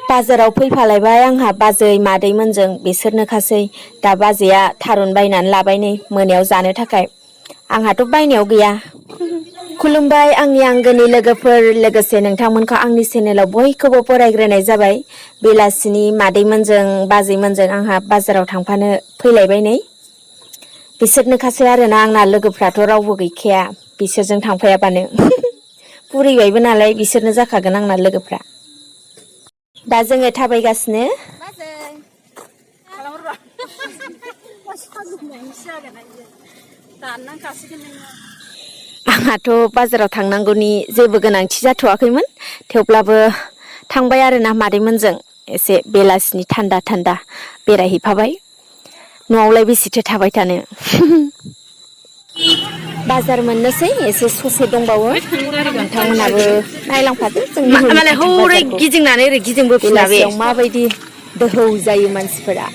बाजाराव फैफालायबाय आंहा बाजै मादैमोनजों बिसोरनोखासै दा बाजैया थारुन बायनानै लाबाय नै मोनायाव जानो थाखाय आंहाथ' बायनायाव गैया। खुलुमबाय आंनि आंगोनि लोगोफोर लोगोसे नोंथांमोनखौ आंनि चेनेलाव बयखौबो बरायग्रोनाय जाबाय। बेलासिनि मादैमोनजों बाजैमोनजों आंहा बाजाराव थांफानो फैलायबाय नै बिसोरनोखासै आरोना आंना लोगोफ्राथ' रावबो गैखाया बिसोरजों थांफायाबानो बुरैबायबो नालाय बिसोरनो जाखागोन आंना लोगोफ्रा। दा जोङो थाबायगासिनो आंहाथ' बाजाराव थांनांगौनि जेबो गोनांथि जाथ'वाखैमोन थेवब्लाबो थांबाय आरोना मादैमोनजों एसे बेलासिनि थान्दा थान्दा बेरायहैफाबाय न'आवलाय बेसेथो थाबाय थानो। बाजार मोननोसै एसे ससे दंबावो नोंथांमोनाबो नायलांफादो जोंनि मालाय हरनिपारा हरै बाजारखौ गिदिंनानै ओरै गिदिंबोफिना बे बेलासियाव माबायदि दोहौ जायो मानसिफोरा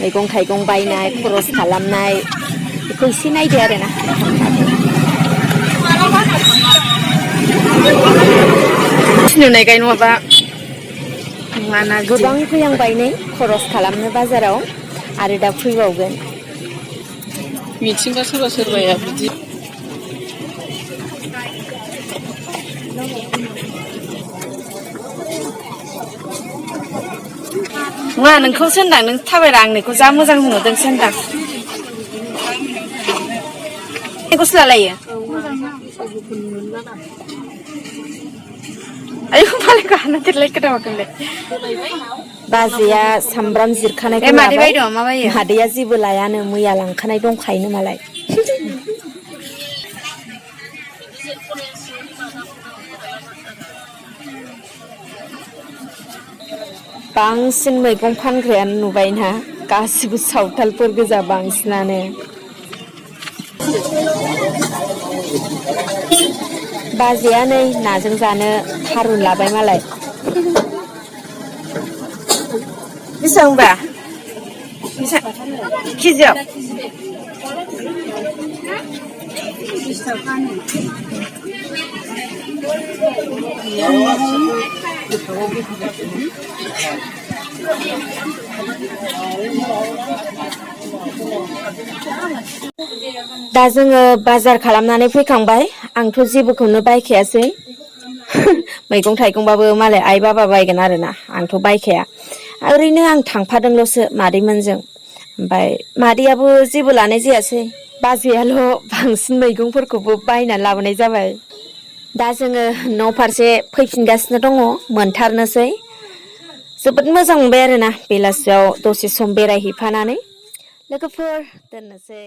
मैगं थाइगं बायनाय खरस खालामनाय बेखौ एसे नायदो आरोना नोंथांमोनाबो। नुनायखाय नङाबा नुवाना बिदि गोबां फैहांबाय नै खरस खालामनो बाजाराव आरो दा फैबावगोन। मिथिंगा सोरबा सोरबाया बिदि नङा नोंखौसो होनदां नों थाबायरा आंनिखौ जा मोजां नुदोंसो होनदां। गस्ला लायो आयु मालायखौ हाना देरलायखो दामाखोनलाय बाजैया सामब्राम ए जिरखानायखौ मादै लाबाय बायद' मा बायो मादैया जेबो लायानो मैया लांखानाय दंखायोनो मालाय। बांसिन मैगं फानग्रायानो नुबायना गासिबो सावथालफोर गोजा बांसिनानो। बाजैया नै नाजों जानो थारुन लाबाय मालाय। बेसेबांबा केजियाव दा जोङो बाजार खालामनानै फैखांबाय आंथ' जेबोखौनो बायखायासै मैगं थाइगंबाबो मालाय आइ बाबा बायगोन आरोना आंथ' बायखाया ओरैनो आं थांफादोंल'सो मादैमोनजों ओमफ्राय मादैयाबो जेबो लानाय जायासै बाजैयाल' बांसिन मैगंफोरखौबो बायनानै लाबोनाय जाबाय। दा जोङो न' फारसे फैफिनगासिनो दङ मोनथारनोसै जोबोद मोजां मोनबाय आरोना बेलासियाव दसे सम बेरायहैफानानै लोगोफोर दोननोसै।